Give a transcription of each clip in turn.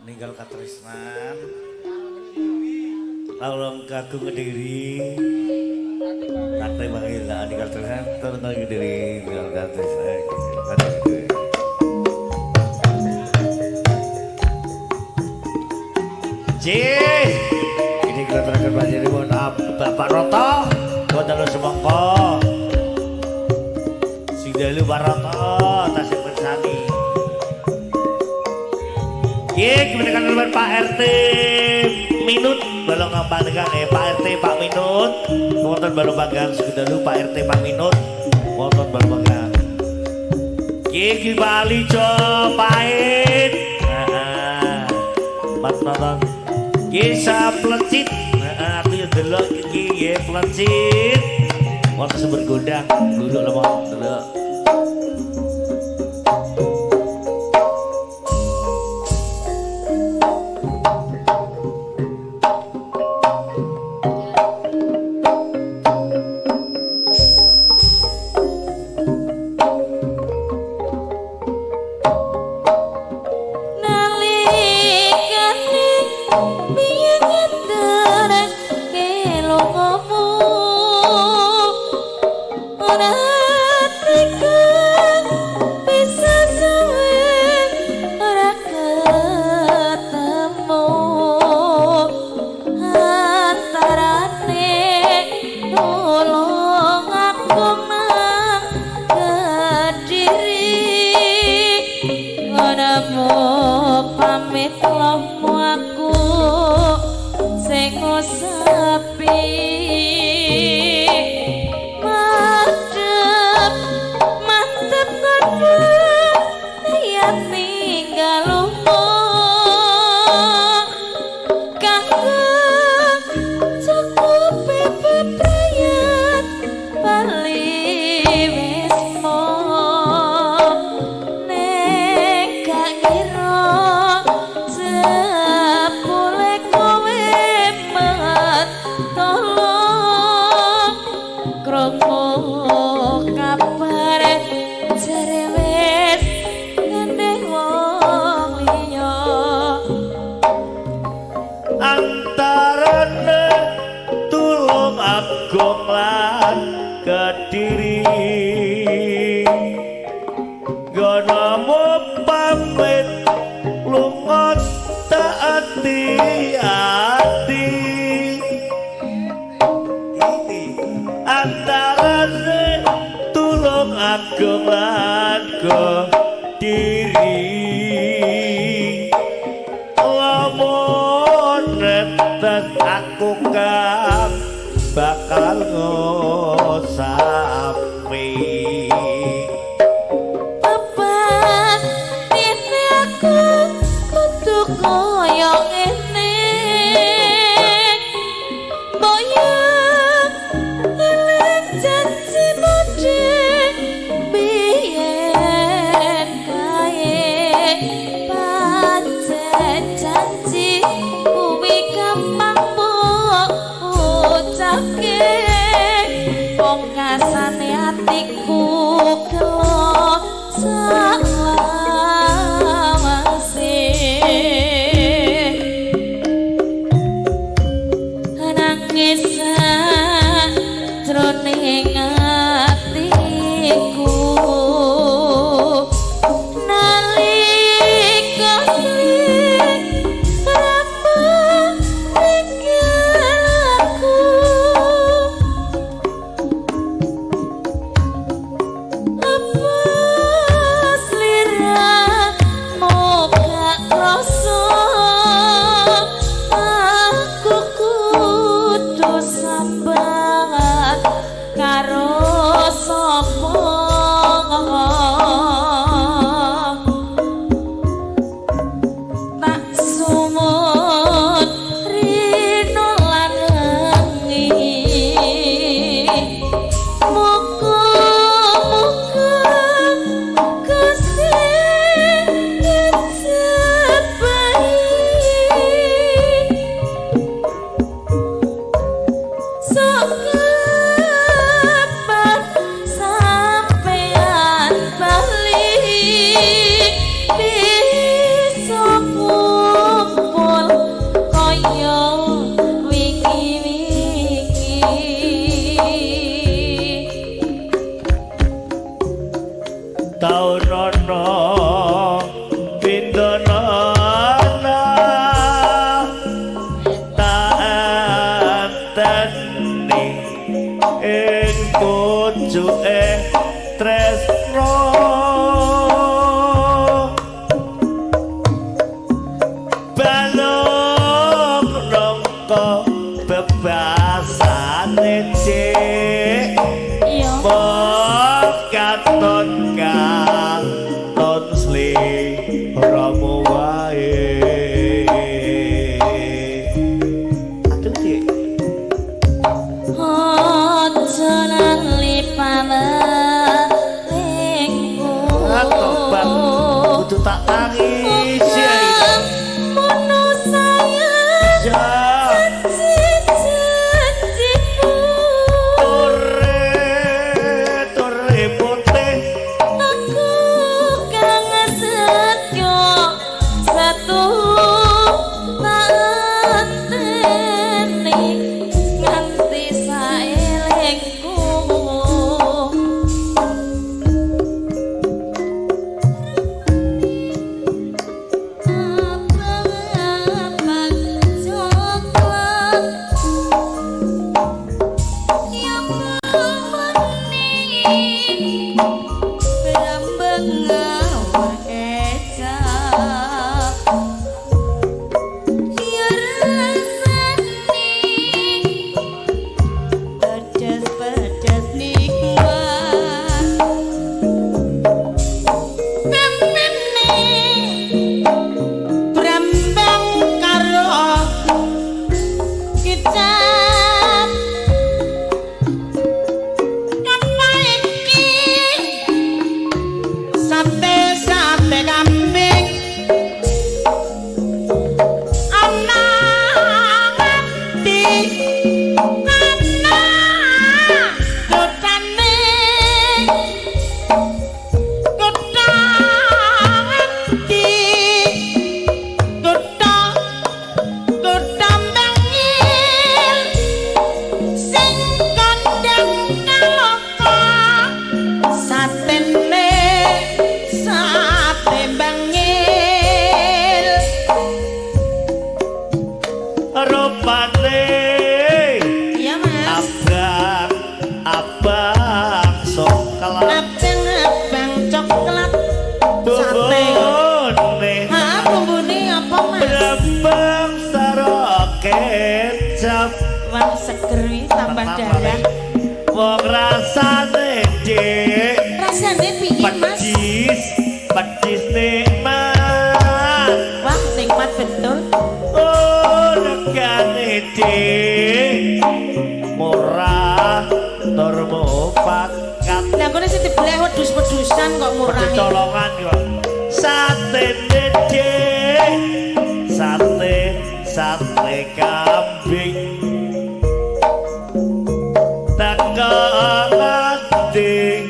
Ninggal katresnan. Tolong Kagung Kediri. Tak terima lah ninggal katresnan, tolong Kediri, ninggal katresnan. Cih, ini kita terakhir panjenengan Bapak Roto, wonten semangka. Sing dalu Pak Roto tasih bersani. Nggih, kemenangan luar Pak RT Minut balong panjenengan Pak RT Pak Minut. Wonten balong panggang sing dalu Pak RT Pak Minut. Wonten balong panggang. Nggih, ki Pak Ali Jo Pahit. Heeh. Mat nonton. Kisah plecit. Heeh, aku yo delok iki nggih plecit. Wonten sumber gondang, duduk lemon delok. Nalikane biyen ngeterake lungamu ora teka bisa suwe ora ketemu antarane tulung aku nang Kediri ngono pamit lomo aku sing sepi madhep mantep kono niat ninggalmu kanggo cukup bebrayat bali wis nek gak ngira jebule kowe tolong krungu kabar jare wis ngendeng wong liya Antarane Tulung Agung lan Kediri gonomu pamit lunga tak ati-ati antarane Tulung Agung lan Kediri lamun netes aku kang bakal ngosapi. Tepat dene aku kudu kaya ngene boyong eling janjimu biyen kae pancen janji kuwi gampang mbok ucapke pungkasane atiku gelo salawase nangis jroning atiku nalika sliramu ninggal aku apa sliramu gak krasa aku kudu sambat karo sapa tak sumut rino lan wengi muga-muga Gusti ngejebani Metu tak enteni nganti saelengku. Abang-abang coklat ya meni brambang ngawur kecap ya rasane pedes-pedes nikmat Temene brambang karo kecap. Apa iki sate-sate kambing ana nganti kana kotane kota ngendi kota kota Bangil sing kondang kaloka satene sate Bangil. Rupane Iya, Mas. Abang abang coklat. Abang-abang coklat sate. Bumbune Ha, bumbune apa, Mas? Brambang saro kecap. Wah, seger iki, tambah darah. Wong rasane, Dik. Rasane piye, Mas? Pedes, pedes nikmat. Wah, nikmat betul. Oh, regane, Dik, murah tur mufakat. Lah, kono sing dibeleh wedhus-wedusan kok murah. Wedhus colongan kok. Sate, Dik, sate sate kambing. Teko ngendi?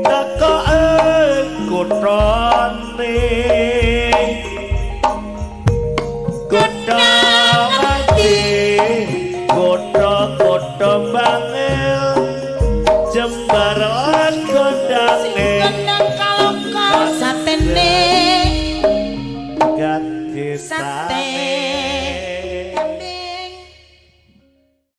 Teko ing kuthane. Kutha ngendi? Kutha kutha Bangil, Jembar lan kondange. Kondang kaloka satene. Ganti. Sate.